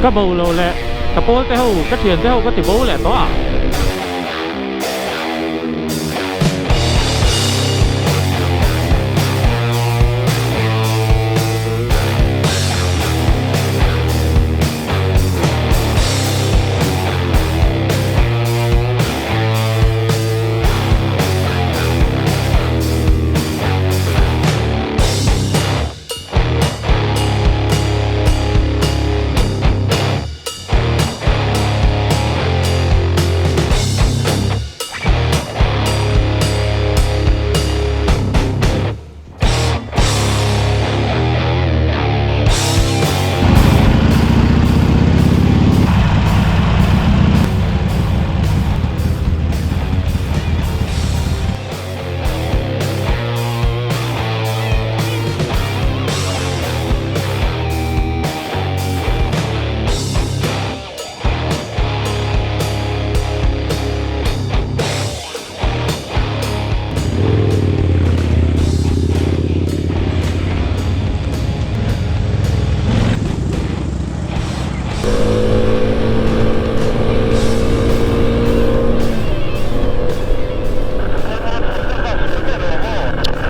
Ka bo lo leh ka pawl te ho, ka thian te ho ka ti bo leh tawh a.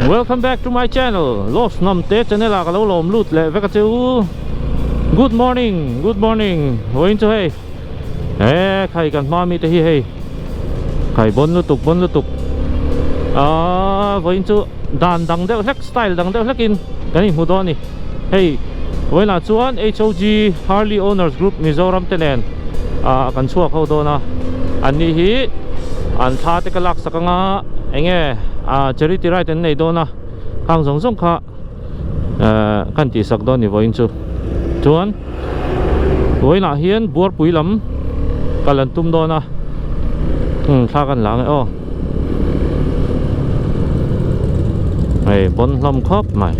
Welcome back to my channel Lost Hnamte channel ah ka lo lawm lut leh vek a che u Good morning good morning vawiin chu hei He khai kan hma mi te hi hei khai bon lutuk bon lutuk aaa vawiin chu dan dang deuh hlek style dang deuh hlek in kan inhmu dawn a ni hei vawiinah chuan HOG Harley Owners Group Mizoram te nen ah kan chhuak ho dawn a an ni hi an thla te ka lak sak anga eng nge ah charity ride an nei dawn a khang zawng zawng kha. ehh kan tih sak dawn ni vawiin chu chuan vawiinah hian buarpui lam kal an tum dawn a umm thla kan la ang e aw hei pawn hlawm khawp mai.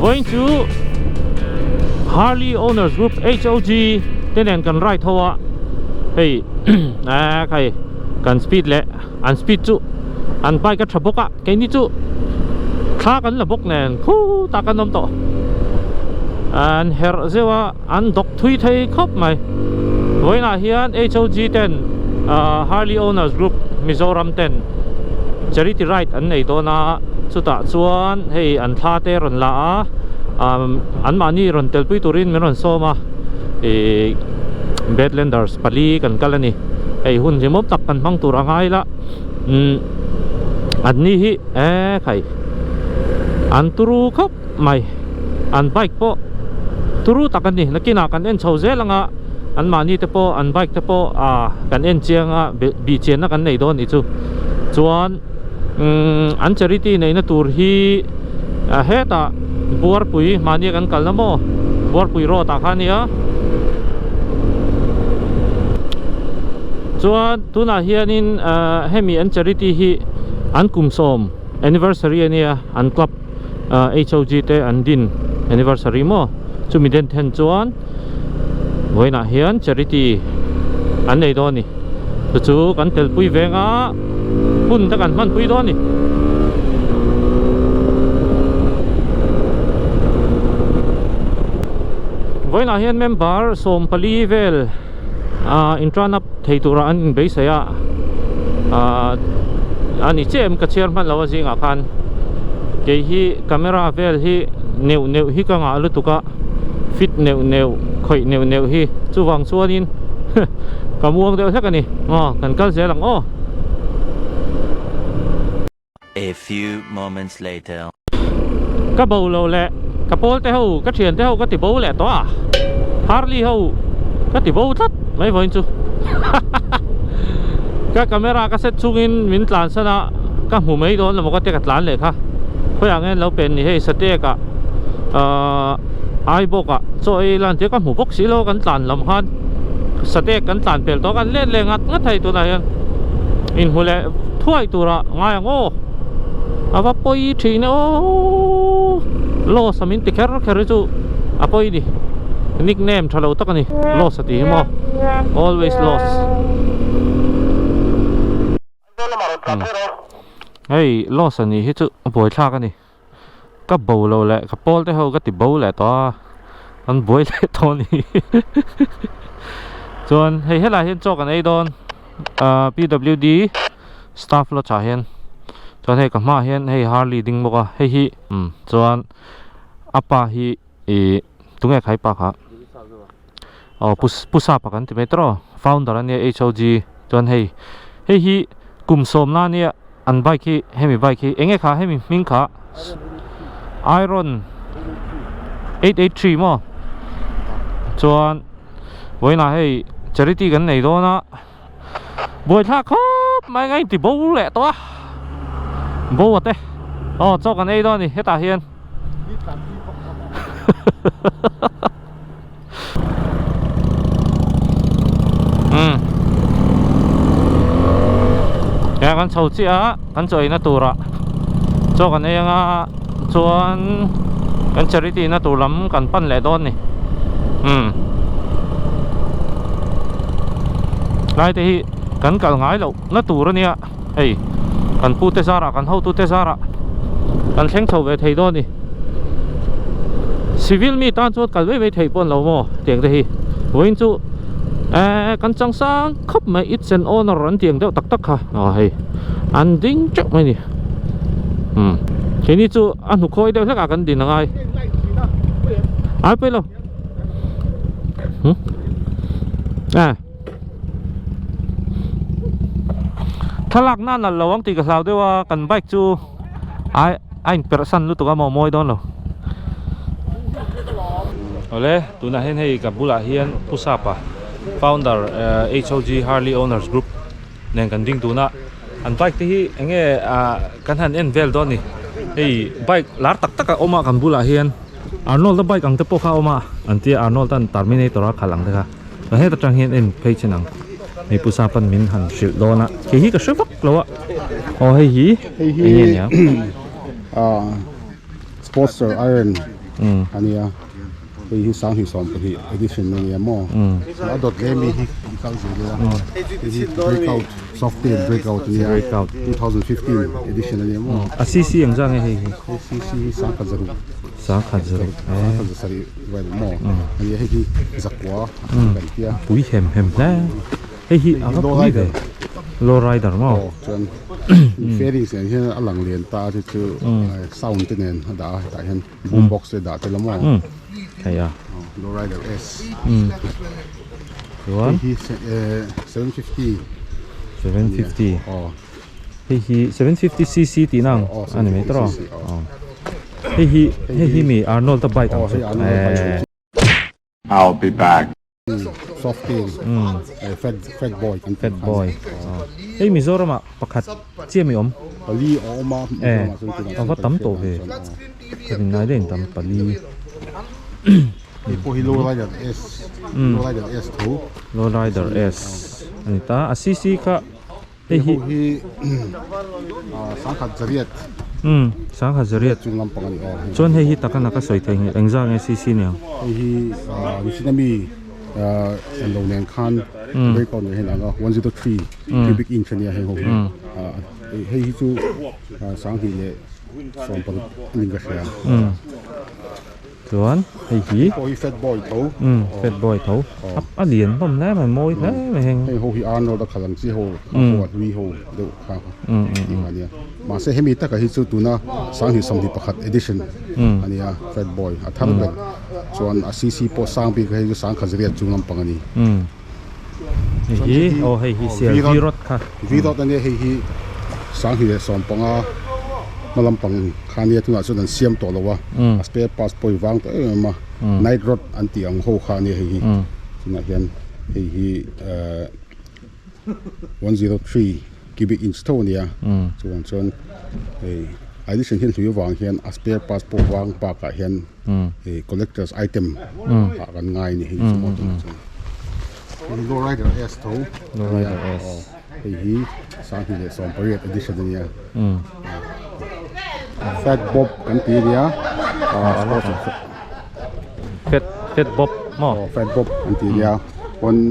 Vawiin chu Harley Owners Group HOG te nen kan ride ho a hei eee khai kan speed leh an speed chu an bike a tha bawk a keini chu thla kan la bawk nen khutah kan awm tawh an herh zeuh a an dawk thui thei khawp mai vawiinah hian HOG ten Harley Owners Group Mizoram ten charity ride an nei dawn a chutah chuan hei an thla te rawn la a an mahni rawn telpui turin min rawn sawm a ih Badlanders pali kan kal a ni hei hun hlimawm tak kan hmang tur a ngai la umm an ni hi eee khai an turu khawp mai an bike pawh turu tak a ni nakinah kan en chho zel anga an mahni te pawh an bike te pawh ah kan en chiang a bih chianna kan nei dawn nih chu chuan umm an charity neihna tur hi ah hetah buarpui mahnia kan kalna maw buarpui road ah kha a nia. Chuan tunah hianin hemi an charity hi an kum sawm anniversary a nia an club HOG te an din anniversary maw chumi den then chuan vawiinah hian charity an nei dawn a ni chu chu kan telpui venga hun te kan hmanpui dawn a ni. Vawiinah hian member 14 vel ah in turn up thei tura an inbeisei a ah a ni chiah em ka chhiar hman lo a zingah khan kei hi camera vel hi neuh neuh hi ka ngah lutuk a fit neuh neuh khawih neuh neuh hi chuvang chuanin ka muang deuh hlek a ni aw kan kal zel ang aw. A few moments later. Ka bo lo leh ka pawl te ho ka thian te ho ka ti bo leh tawh a Harley ho ka ti bo tlat mai vawiin chu ka camera ka set chungin min tlan san a ka hmu mai dawn lo maw ka tia ka tlan leh kha khawiah nge an lo pen ni hei Satek ah ahh Aibawk ah chaw ei lan tia ka hmu bawk si lo kan tlan lam khan Satek kan tlan pel tawh a kan let leh ngat ngat thei tunah hian inhmu leh thuai tura ngai ang aw a va pawi thin e aw loss a min ti kher kher hi chu a pawi ni nickname tha lo tak a ni loss a tih hi maw always loss hei loss a nih hi chu a buaithlak a ni ka bo lo leh ka pawl te ho ka ti bo leh tawh a an buai leh tawh a ni chuan hei helai hian chaw kan ei dawn ah P_W_D staff lodge ah hian chuan hei ka hmaah hian hei Harley ding bawk a hei hi umm chuan a pa hi ih tunge khai pa kha aw pu pu sapa kan ti mai tawh founder ania H_O_G chuan hei hei hi kum sawmna ania an bike hi hemi bike hi enge kha hemi hming kha iron 883 maw chuan vawiinah hei charity kan nei dawn a buaithlak khawp mai nga inti bo leh tawh a bo a te aw chaw kan ei dawn a ni hetah hian umm he kan chho chiah a kan chaw eina turah chaw kan ei anga chuan kan charity na tur lam kan pan leh dawn a ni umm lai te hi kan kal ngai loh na tur a nia hei kan pu te zarah kan hotu te zarah kan thleng chho ve thei dawn a ni civil mi tan chuan kal mai mai theih pawh an lo maw tiang te hi vawiin chu ehh kan chang sang khawp mai it's an honour an tih ang deuh tak tak kha aw hei an ding teuh mai a ni umm keini chu a hnukhawi deuh hlek ah kan din angai ai pawi lo eh. Thlalak nan a lo ang tih ka hlau deuh a kan bike chu a a in perh san lutuk a maw mawi dawn lo. Awle tunah hian hei ka bulah hian Pu Sapa founder HOG Harley Owners Group nen kan ding tun a an bike te hi eng nge ah kan han en vel dawn a ni hei bike lar tak tak a awm a kan bulah hian Arnold a bike ang te pawh kha a awm a an tia Arnold an Terminator a khalh ang te kha. Ka heta tang hian en phei chin ang hei pu Sapan min han hrilh dawn a kei hi ka hre vak lo a aw hei hi hei hi eng nge nia ah sportster iron ania hei hi 2020 edition ania maw a dawt leh mi hi i kal zel ila hei hi breakout soft tail breakout ania breakout 2015 edition ania maw a cc ang zang nge hei hi cc hi 1060 1060 1060 Pui hem hem hle hei hi a va pui ve low rider maw thei a chuan 750 hei hi 750 cc tih na ang a ni mai tawh a. Hei hi hei hi mi Arnold a bike ang chu eehh. I'll be back. Soft tail fat fat boy kan Fat boy hei Mizoram ah pakhat chiah mi awm pali a awm a Mizoram ah chuan tunah a va tam tawh ve ka rin ngai daih tam pali hei pawh hi low rider S low rider S tho low rider S. ani ta a cc kha hei hi hi sangkhat zariat um sangkhat zariat chung lampang ani aw chuan hei hi taka naka sawi thei nghet engzah nge cc niang hei hi nichina mi an lo nen khan breakout nei hian anga 103 cubic inch ania heng ho hi hei hi chu sanghnih leh sawmparuk anin ka hria Chuan hei hi pawh hi fat boy tho umm fat boy tho a lian hlawm hle mai mawi hle mai heng heng ho hi Arnold a khalh ang chi ho kha ho a hlui ho deuh kha tih kha ania mahse hemi taka hi chu tuna sanghnih 21 edition ania fat boy a thar ber chuan a cc pawh sang bik a hei chu sangkhat zariat chung lampang ani hei hi aw hei hi sial v rod kha v rod ania hei hi sanghnih leh sawmpanga hma lampang kha ania tunah chuan an siam tawh lo a a spare parts pawh i vang tawh em em a night rod an tih ang ho kha ania hei hi tunah hian hei hi ehh 103 cubic inch tho ania chuvang chuan hei addition hian hlui avang hian a spare parts pawh vang bakah hian hei collectors item ah kan ngai a ni hei chu maw tunah chuan hei hi low rider s tho ania aw hei hi sanghnih leh sawmpariat edition ania fat bob kan tih ania fat fat bob maw aw fat bob an tih ania one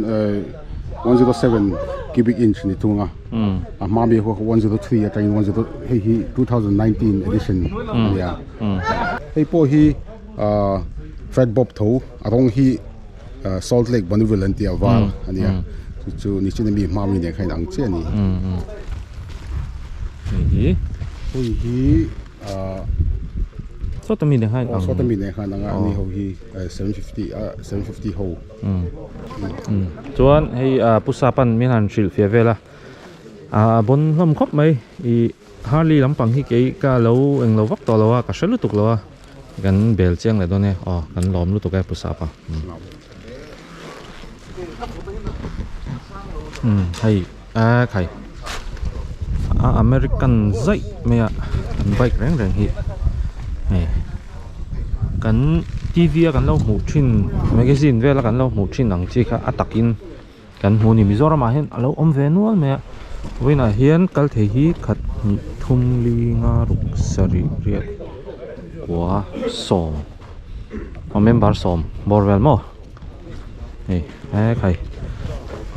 107 cubic inch ni thung a a hma mi ho 103 atangin 10 hei hi 2019 edition ania hei pawh hi ah fat bob tho a rawng hi salt lake bonneville an tih a var ania chu chu nichina mi hma mi nen khan in ang chiah a ni hei hi hei hi ah sawta mi nen khan aw sawta mi nen khan ang a ani ho hi 750 ah 750 ho Chuan hei ah Pu Sapan min han hrilh fiah vel a ah a bawn hlawm khawp mai ih Harley lampang hi kei ka lo englo vak tawh lo a ka hre lutuk lo a kan bel chiang leh dawn e aw kan lawm lutuk e Pu Sapa umm hei ah khai a American zaih mai a an bike reng reng hi hei kan T V a kan lo hmuh thin magazine vel a kan lo hmuh thin ang chi kha a takin kan hmu a ni Mizoram ah hian a lo awm ve nual mai a vawiinah hian kal thei hi khat hnih thum li nga ruk sarih riat kua sawm a member sawm bawr vel maw. Hei he khai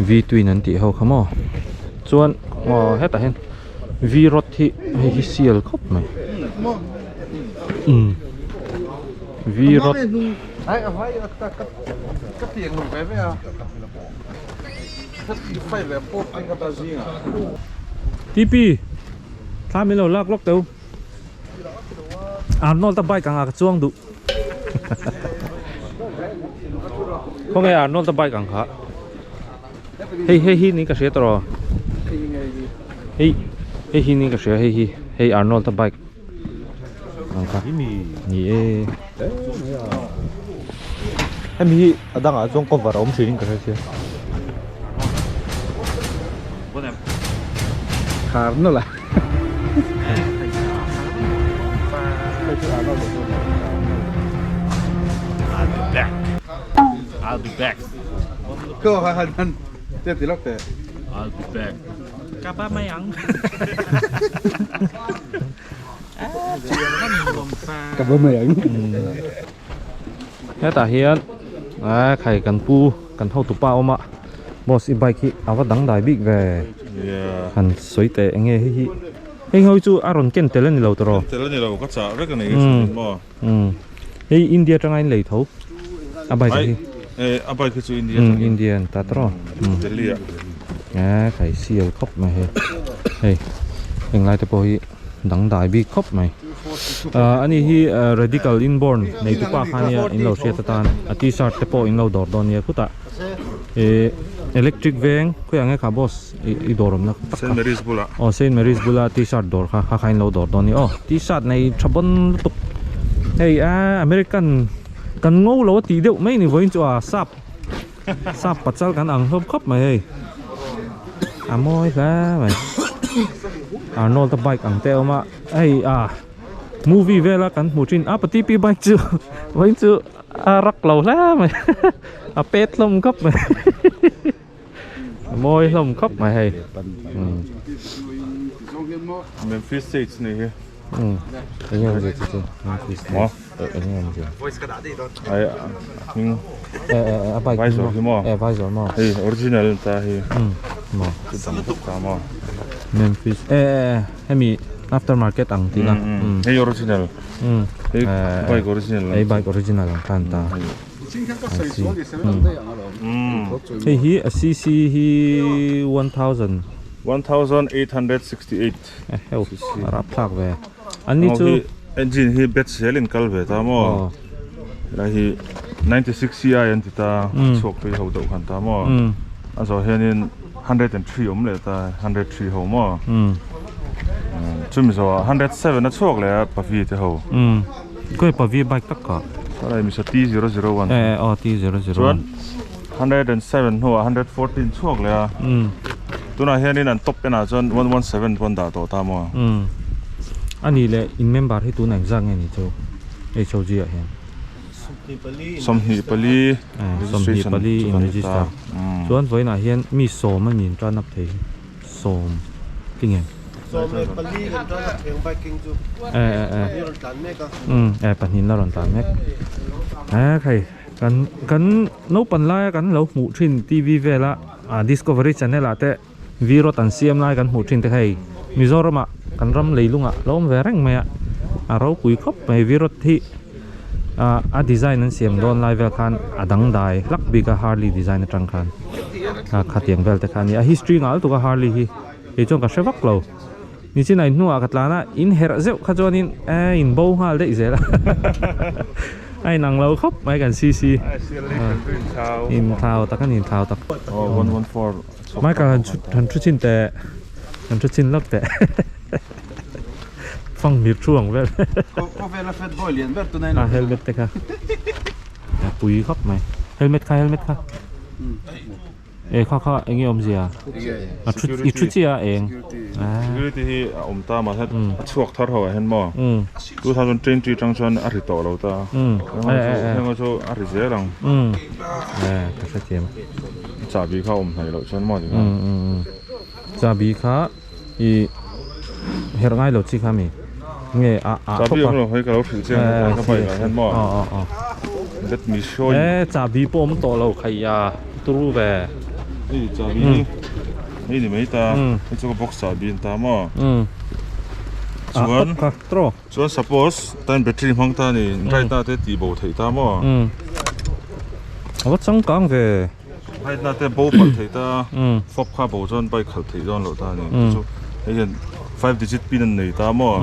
V twin an tih ho kha maw chuan aw hetah hian V rod hi hei hi sial khawp mai umm V rod T P thla min lo lak lawk teu Arnold a bike ang ah ka chuang duh. Khawnge Arnold a bike ang kha. Hei hei hi ni ka hria tawh Hei hei hi ni ka hria hei hi hei Arnold a bike ang kha. Ni e. Hemi hi a dangah chuan cover a awm thin in ka hria sia. Khar nawlh a. I'll be back. I'll be back. I'll be back. Ka ba mai ang. Ka ba mai ang. Hetah hian a khai kan pu kan hotu pa awm a boss i bike hi a va dangdai bik ve han sawi teh eng nge hei hi heng ho hi chu a rawn ken tel a ni lo tawh tel a ni lo ka chah vek a ni sawi maw hei India atanga in lei tho a bike hi a bike hi chu India atangin India an ta tawh Delhi ah a khai sial khawp mai hei hei henglai te pawh hi dangdai bik khawp mai ah ani hi radical inborn nei tu pa kha ania in lo hriat atan a t-shirt te pawh in lo dawr dawn nia khutah ih electric veng khawiah nge kha boss i dawr awmna tak kha Saint Mary's bulah aw Saint Mary's bula t-shirt dawr kha kha kha in lo dawr dawn nia aw t-shirt nei tha bawn lutuk hei ah American kan ngo lo a tih deuh mai ni vawiin chu a sap Sap pachal kan ang hlawm khawp mai hei a mawi hle mai Arnold a bike ang te a awm a hei ah movie vela kan hmu thin a pati pi bike chu vawiin chu a rak lo hle mai a pet hlawm khawp mai. Mawi hlawm khawp mai hei. Memphis States ni hi. Eng nge awmzia chu chu Memphis States. Eng nge awmzia. Ai hming. A bike Visor hi maw? E visor maw? Hei original ta hi. Maw. Chu dang bawk ta maw? Memphis e e hemi aftermarket ang tih na. Hei original. Hei bike original. Hei bike original ang khan ta. Hei hi a cc hi 1000. 1868. Eheu a rap thlak ve. An ni chu. Engine hi bet zelin kal ve ta maw? Helai hi 96 ci an ti ta chhuak phei ho deuh khan ta maw? A zawh hianin 103 awm leh ta 103 ho maw? Chumi zawhah 107 a chhuak leh a Pavi te ho. Khawi Pavi bike tak kah? Helai misa T001. E aw T001. Chuan 107 hnuah 114 chhuak leh a. Tunah hianin an top enah chuan 117 pawh an dah tawh ta maw? A nih leh in member hi tunah engzat nge ni chu HOG ah hian? 24 registration 24 in register. Chuan vawiinah hian mi sawm a ni in tan up thei hi. Sawm tinge? 14 kan tan up thei ang biking chu. Pahnih rawn tlan mek a. E pahnih la rawn tlan mek. E khai. Kan kan naupan laia kan lo hmuh thin TV vela ah Discovery Channel ah te V-Rod an siam lai kan hmuh thin te kha hei Mizoram ah kan ram leilung ah lo awm ve reng mai a, a ropui khawp mai V-Rod hi ah a design an siam dawn lai vel khan a dangdai hlak bik a Harley design atang khan a khatiang vel te kha a ni a history nghal tuk a Harley hi kei chuan ka hre vak lo. Nichin a in hnuah ka tlan a, in herh zeuh kha chuanin eh in bo nghal daih zel a, a inang lo khawp mai kan CC. In thlau tak a ni, in thlau tak. Michael han han thu chin teh, han thu chin lawk teh. Fang mir thu ang vel. Khawvela fat boy lian ber tunai A helmet te kha. A pui khawp mai. Helmet kha helmet kha. E kha kha enge awmzia a thu i thu chiah a eng Security hi a awm ta mahse a chhuak thar ho ah hian maw 2020 tang chuan a ri tawh lo ta heng chu a ri zel ang e ka hrethiam chahbi kha awm hnaih loh chuan maw tikhan chahbi kha i herh ngai lo chi kha mi nge a a chahbi awm lo hei ka lo hrilh chiang ka bike ah hian maw let me show you e chahbi pawh awm tawh lo khaih a turu ve hei chahbi hi hei ni mai ta hei chu ka box chahbi an ta maw chuan chuan suppose time battery hmang ta ni right na te tih bo theih ta maw a va changkang ve. Haitna te bo palh theih ta fawp kha bo chuan bike khalh theih dawn loh ta a ni chu chu hei hian five digit pin an nei ta maw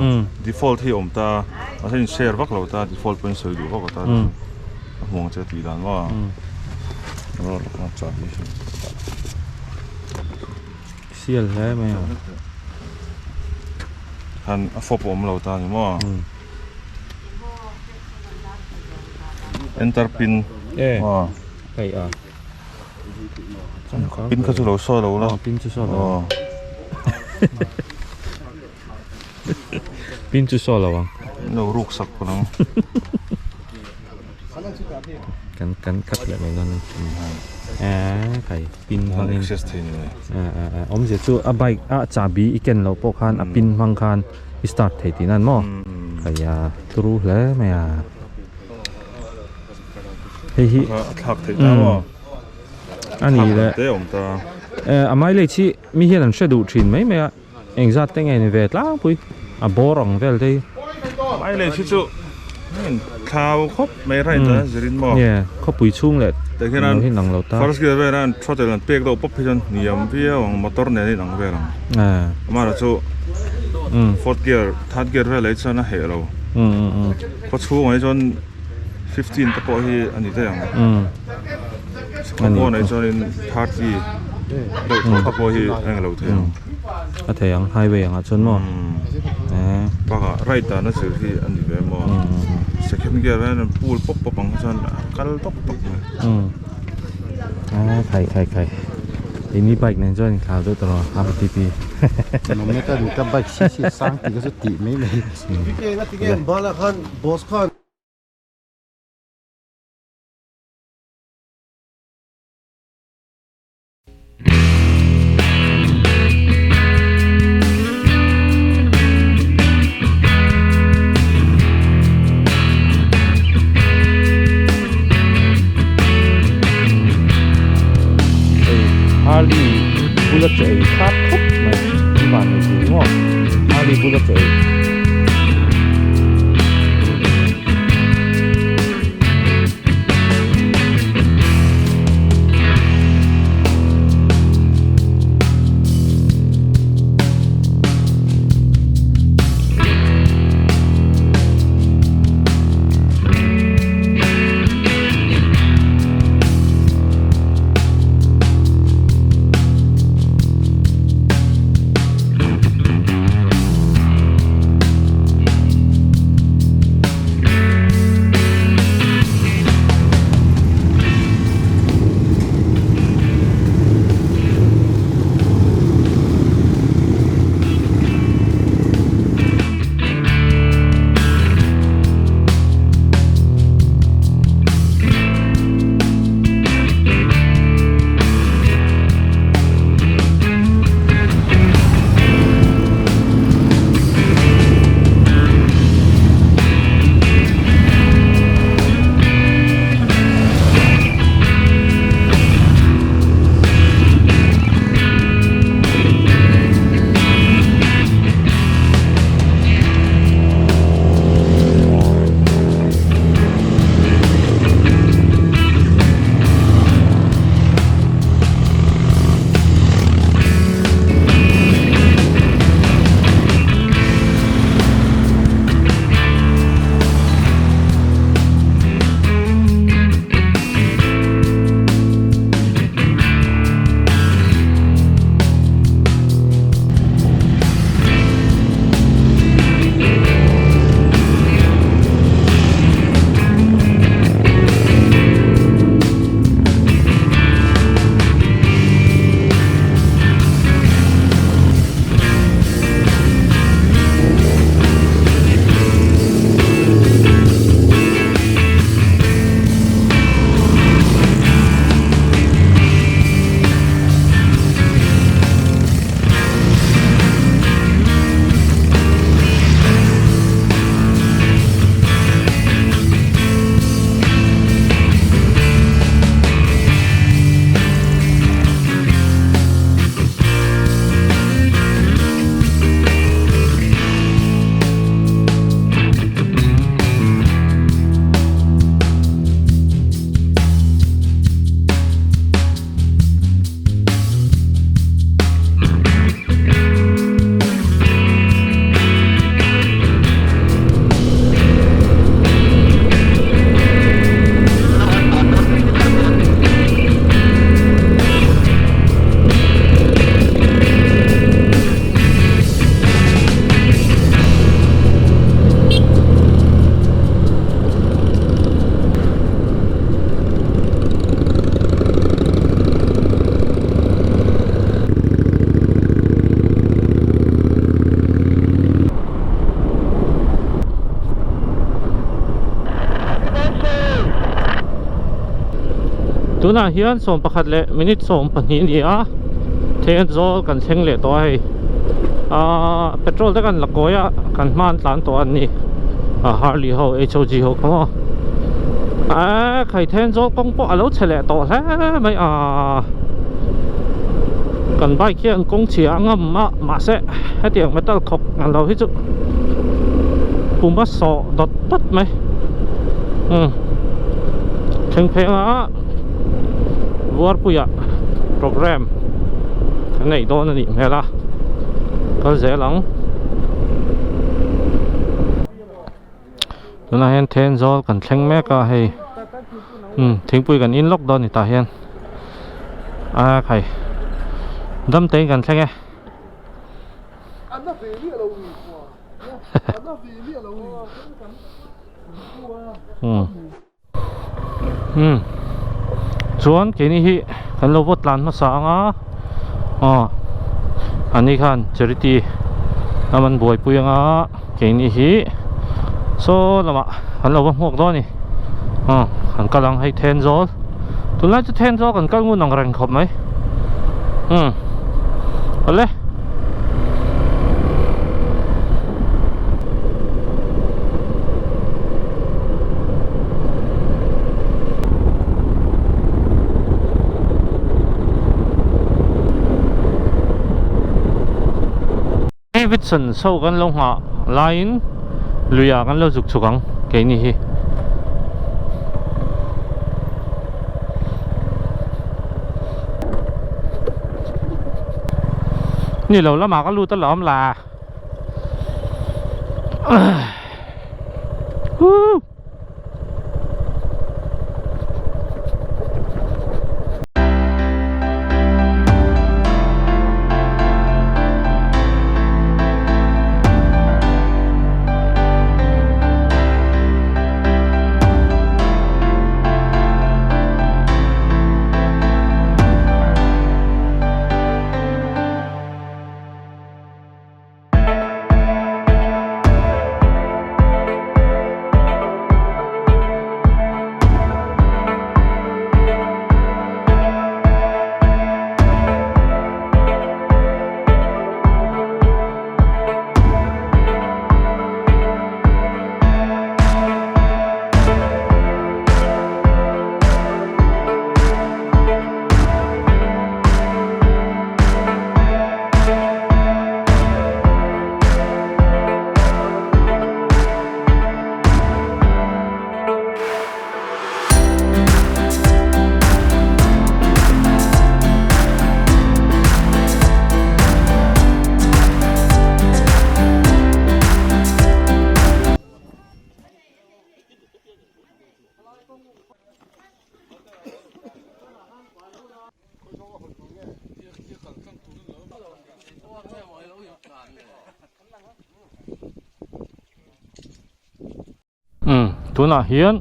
default hi a awm ta mahse in share vak lo ta default pawhin sawi duh vak lo ta chu a hmu ang che tih dan maw Sial hle mai a. Khan a fawp a awm lo ta a ni maw enter pin aw. Hei a Pin kha chu lo sawi lo la. Pin chu sawi lo. Pin chu sawi lo ang. Lo ruk sak pawh ang. Kan kan cut leh mai dawn. Eh kai pin hmangin. Access thei ni mai. Eh eh eh awmzia chu a bike a chahbi i ken loh pawh khan a pin hmang khan i start thei tih nan maw. Kai a turu hle mai a. Hei hi a thlak theih ta maw? A ni le. Te awm ta. A mileage hi mi hian an hre duh thin mai mai a, engzat te nge ni ve tlangpui a bawr ang vel te hi. Mileage hi chu heng thlau khawp mai right a zirin maw? Nge khawpui chhung leh Tah hian an hi nang lo ta. First gear velah an throttle an pek deuh pawp hi chuan hniam viau ang motor nen a inang vel ang. Amaherawhchu chu fourth gear third gear velah hi chuan a heh lo. Khaw chhungah hi chuan 15 te pawh hi a ni daih ang. Khaw pawnah hi chuanin 30 deuh tawh te pawh hi a englo thei ang. A thei ang highway angah chuan maw? Bakah right dana zir hi a ni ve maw? Second gear ah hian pull pawp pawp ang kha chuan a kal tawk tawk mai. Khai khai khai ini bike nen chuan inthlau deuh tawh lo RTP. Nometa ni ka bike si si sang tih ka chu tih mai mai. Boss khan. Harley bula chaw ei khat khawp mai an van nei tur maw Harley bula chaw ei. Tunah hian 11 leh minute 12 a ni a Thenzawl kan thleng leh tawh a hei ahh petrol te kan la kawi a kan hma an tlan tawh a ni a Harley ho HOG ho kha maw ahh khai Thenzawl kawng pawh a lo chhe leh tawh hle mai a kan bike hian kawng chhia a ngam a mahse hetiang metal khawk ang lo hi chu pum a sawh dawt dawt mai umm thleng pheng a Buarpuia program kan nei dawn a nih hmel a kal zel ang tunah hian Thenzawl kan thleng mek a hei umm thingpui kan in lawk dawn a ni tah hian a khai dam te in kan thleng e. Umm chuan keini hi kan lo vawt tlan hmasa ang a aw ani khan charity lam an buaipui ang a keini hi saw lamah kan lo va hmuak dawn a ni aw kan kal ang hei Thenzawl tunlai chu Thenzawl kan kal ngun ang reng khawp mai umm awle. Davidson so kan lo nghah laiin luiah kan lo zuk chhuk ang keini hi. Ni lo lamah ka lut alawm la. Woo! Umm tunah hian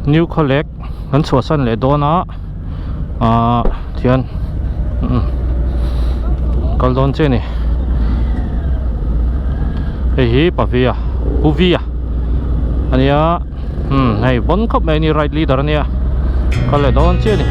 new khawlek kan chhuahsan leh dawn a ahh tihian umm kal dawn che a ni hei hi pavia puvia a nia umm hei bon khawp mai a ni ride leader a nia kal leh dawn chiah a ni.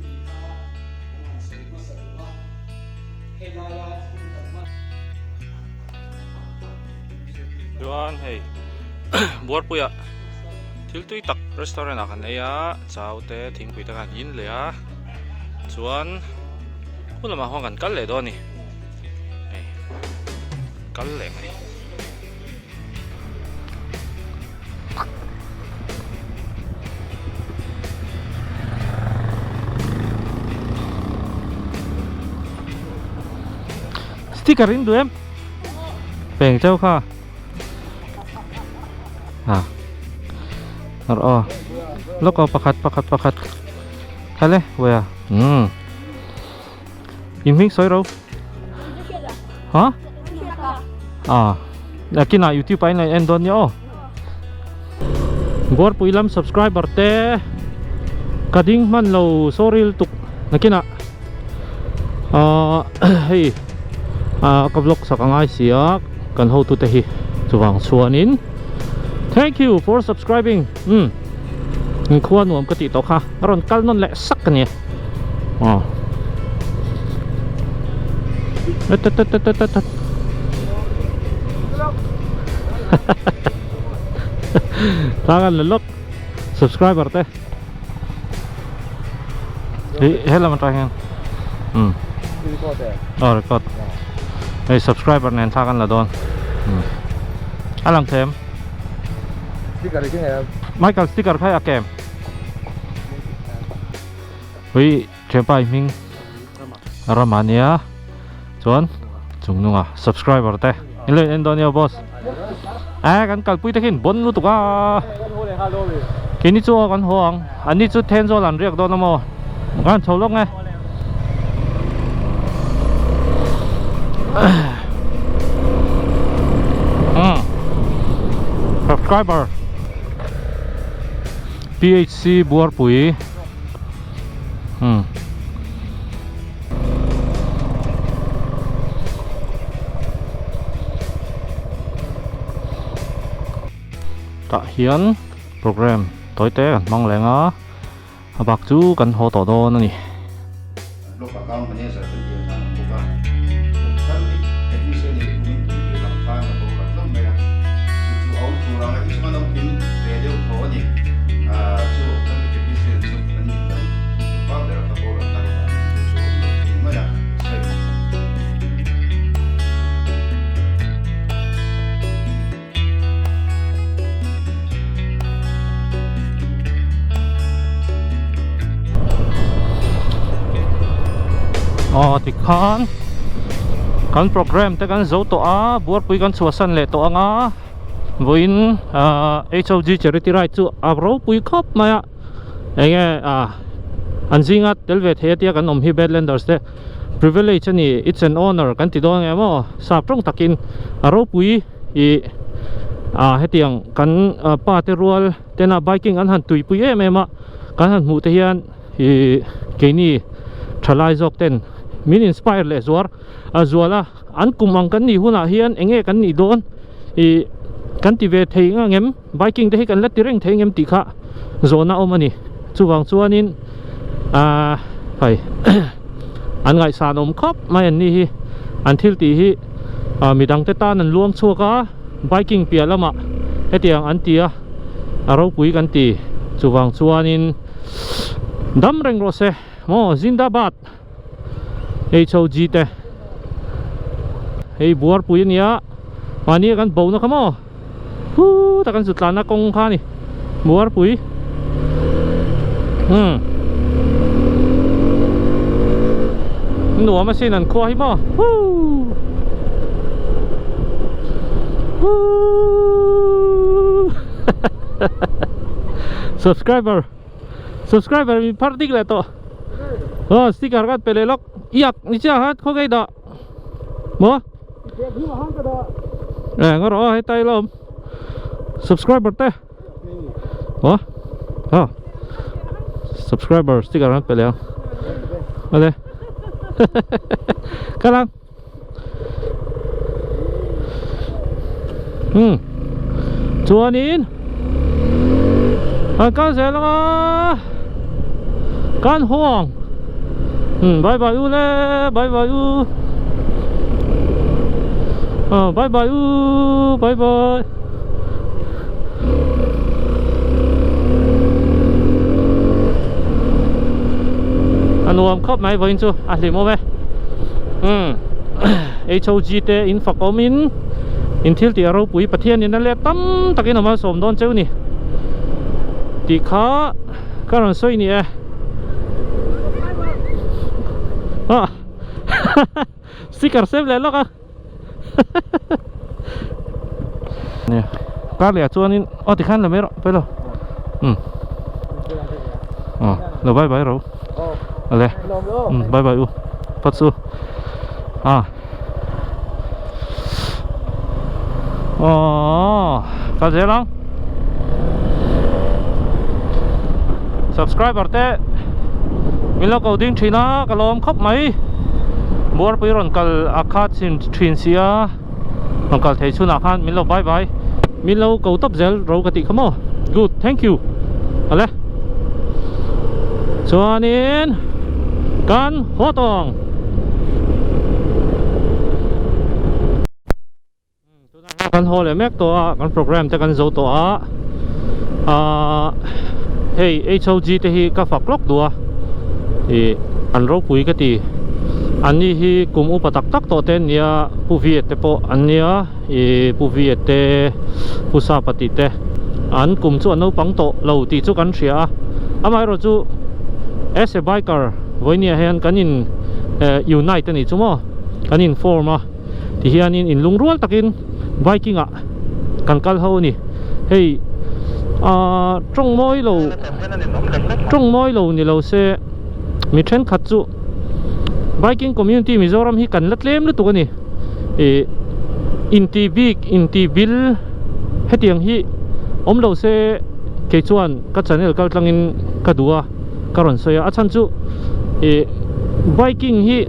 tih kha kan han sawi hmasa duh a, helaia hun kan hman. Chuan hei Buarpuia thil tui tak restaurant ah kan ei a, chau te thingpui te khan in leh a, chuan hun lamah khuan kan kal leh dawn a ni, hei kal leh mai. Sticker in duh em? Peng cheu kha. Ha. Ar aw. Lok aw pakhat pakhat pakhat. Khale wea. Hmm. In hming sawi ro. Ha? Ah. Nakinah YouTube ah in en dawn nia aw. Buarpui lam subscriber te ka ding hman lo sorry lutuk nakinah ah hei ah ka vlog sak angai si a kan hotu te hi chuvang chuanin thank you for subscribing um inkhua nuam ka tih tawh kha a rawn kal nawn leh sak a ni. Ờ. Tut tut tut tut tut. Tangan lelok subscriber te. Hi helam atang hian. Um. Oh record. Hei subscriber nen thla kan la dawn. Um. A lang them. Sticker hi nge. Michael sticker kha a kem. Ui thianpa i hming Rama ania chuan chung nunga subscriber te in lo in en dawn nia boss eh kan kalpui te khi bon lutuk a keini chu aw kan haw ang anni chu Thenzawl an riak dawn a maw kan chho lawk nge. Subscriber PHC Buarpui umm tah hian program tawi te kan hmang leng a a bak chu kan haw tawh dawn a ni. Block account manager kan tih ang khan an bawk a, Mozambique technician in kumin tum tir lam khan a boral hlauh mai a, chu chu a awm tur anga hi chuan a awm kim ve deuh tho a ni. Ahh chu Mozambique technician chu kan mit lam tupa ber a boral tak avangin chu chu a awm lo thung mai a, sawi. Aw tikhan kan program te kan zo tawh a buarpui kan chhuahsan leh tawh anga vawiin ah HOG charity ride chu a ropui khawp mai a enge ah an zinga tel ve thei atia kan awm hi Badlanders te privilege a ni it's an honour kan ti dawn ang em aw sap tawng takin a ropui. Ih ah hetiang kan pa te rual tena biking an han tuipui em em a kan han hmuh te hian ih keini thalai zawk ten min inspire leh zuar a zual a an kum ang kan nih hunah hian eng nge kan nih dawn ih kan ti ve thei ang em biking te hi kan la ti reng thei ang em tih kha zawhna awm a ni chuvang chuanin ah hei an ngaihsan awm khawp mai an ni hi an thil tih hi ah midang te tan an luang chhuak a biking piah lamah hetiang an ti a a ropui kan ti chuvang chuanin dam reng rawh se maw zindabad HOG te hei buarpui a nia mahni a kan bo na kha maw Huu tak an zut tlanna kawng kha a ni Buarpui umm nuam asin an khua hi maw huu huu subscriber subscriber min phar dik leh tawh aw sticker kha an pe leh lawk iak ni chiah khan khaw dah. Maw? Eh, ngawr aw hei tai lawm. Subscriber te. Maw? Ha. Subscriber sticker an pe leh ang. Ale. Kalang. Hmm. Chuanin an kal zel anga kan huang. Um bye bye u le bye bye u ah bye bye u bye bye a nuam khawp mai vawiin chu a hlim awm e um HOG te in fak awmin in thil tih a ropui Pathianin a let tam takin a malsawm dawn cheu ni tih kha ka rawn sawi ni e ah sticker save leh lawk a nia kar leh ah chuanin aw tikhan la mai rawh pawi lo um aw lo bye bye ro ale um bye bye u phawt chu ah Aww kal zel ang Subscriber te min lo ko ding thin a ka lawm khawp mai Buarpui rawn kal a kha chin thin si a rawn kal thei chhunah khan min lo bye bye min lo ko tawp zel ro ka tih kha maw good thank you ale chuanin kan haw tawng. Kan haw leh mek tawh a kan program te kan zo tawh a ahh hei HOG te hi ka fak lawk duh a ih an ropui ka ti an ni hi kum upa tak tak tawh te an nia Pu Viet te pawh an nia ih Pu Viet te Pu Sapa tih te an kum chu an naupang tawh lo tih chu kan hria a amaherawh chu as a biker vawinia hian kan in unite a nih chu maw kan in form a. Ti hianin in lungrual takin biking ah kan kal ho a ni. Hei aaa tawng mawi lo tawng mawi lo ni lo se mi thenkhat chu biking community Mizoram hi kan la tlem lutuk a ni. Ih inti bik inti bil hetiang hi awm lo se kei chuan ka channel kal tlangin ka duh a ka rawn sawi a a chhan chu ih biking hi.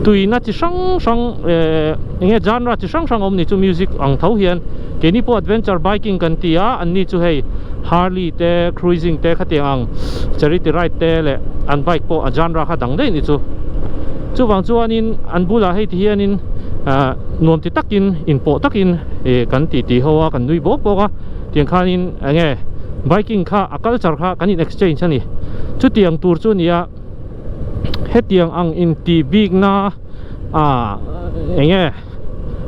Tuina chi hrang hrang ehh eng nge genre chi hrang hrang a awm ni chu music ang tho hian keini pawh adventure biking kan ti a an ni chu hei Harley te cruising te khatiang ang charity ride te leh an bike pawh a genre kha dang daih ni chu chuvang chuanin an bulah hei ti hianin ahh nuam ti takin inpawh takin ih kan ti ti ho a kan nui bawk bawk a tiang khanin eng nge biking kha a culture kha kan in exchange a ni chutiang tur chu a ni a. Hetiang ang intih bikna ah eng nge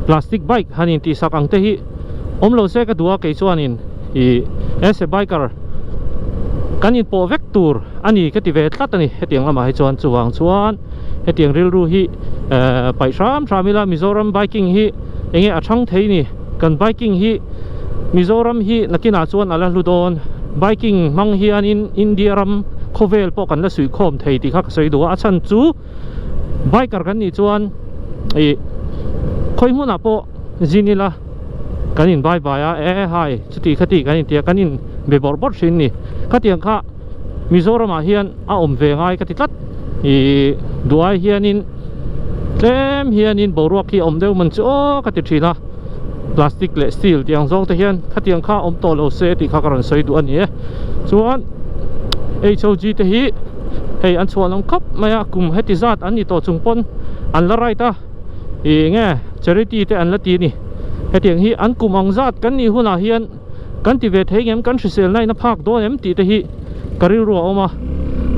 plastic bike han intih sak ang te hi awm lo se ka duh a kei chuanin ih as a biker kan inpawh vek tur a ni ka ti ve tlat a ni hetiang lamah hi chuan chuvang chuan hetiang rilru hi eh paih hram hram ila Mizoram biking hi eng nge a thang thei ni kan biking hi Mizoram hi nakinah chuan a la hlu dawn biking hmang hianin India ram khawvel pawh kan la suihkhawm thei tih kha ka sawi duh a a chhan chu biker kan nih chuan ih khawi hmunah pawh zin ila kan in bye bye a e hai chuti khati kan inti a kan in be bawrh bawrh thin a ni khatiang kha Mizoramah hian a awm ve ngai ka ti tlat ih duai hianin tlem hianin boruak hi a awm deuh man chu aw ka ti thin a plastic leh steel tih ang zawng te hian khatiang kha awm tawh lo se tih kha ka rawn sawi duh a ni e chuan HOG te hi hei an chhuah lam khawp mai a kum heti zat an ni tawh chung pawn an la right a ih enge charity te an la ti a ni hetiang hi an kum ang zat kan nih hunah hian kan ti ve thei ngem kan hrisel na in a phak dawn em tih te hi ka rilru a awm a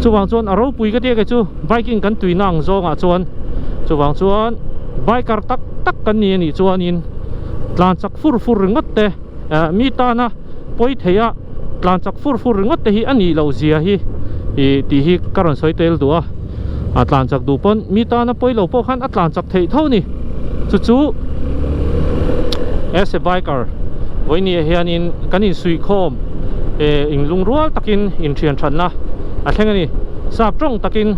chuvang chuan a ropui ka tia kei chu biking kan tuina ang zawngah chuan chuvang chuan biker tak tak kan ni anih chuanin tlan chak fur fur ringawt te eh mi tana pawi thei a tlan chak fur fur ringawt te hi a nih loh zia hi ih tih hi ka rawn sawi tel duh a a tlan chak duh pawn mi tana pawi lo pawh khan a tlan chak theih tho ni chu chu as a biker vawinia hianin kan insuihkhawm eh inlung rual takin inthian thatna a thleng a ni sap tawng takin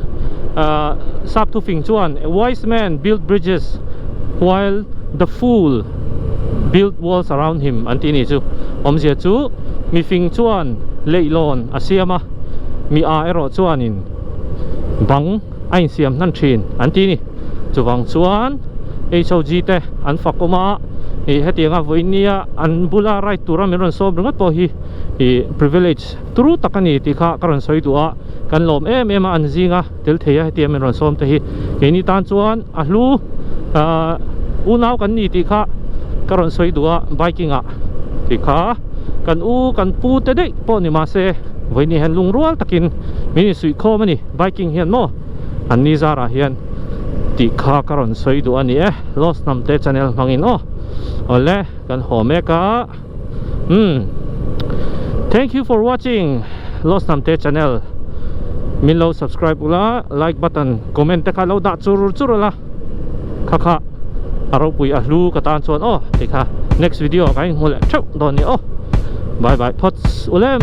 ah sap thufing chuan a wise man build bridges while the fool build walls around him an tih a ni chu awmzia chu mifing chuan leihlawn a siam a mi a erawh chuanin bang a insiam hnan thin an ti a ni. Chuvang chuan HOG te an fak awm a, Ih hetianga vawiin nia an bula ride tura min rawn sawm ringawt pawh hi ih privilege turu tak a ni tih kha ka rawn sawi duh a, kan lawm em em a an zinga tel thei a hetiang min rawn sawm te hi keini tan chuan a hlu ah unau kan ni tih kha ka rawn sawi duh a biking ah tih kha kan u kan pu te daih pawh ni mahse vawiin ni hian lungrual takin min insuih khawm a ni biking hian maw an ni zarah hian tih kha ka rawn sawi duh a ni e Lost Hnamte channel hmangin aw awle kan haw mek a umm thank you for watching Lost Hnamte channel min lo subscribe ula like button comment te kha lo dah chur chur ula kha kha a ropui a hlu ka tan chuan aw ti kha next video ah kan inhmu leh theuh dawn ni aw bye bye phawts ulem.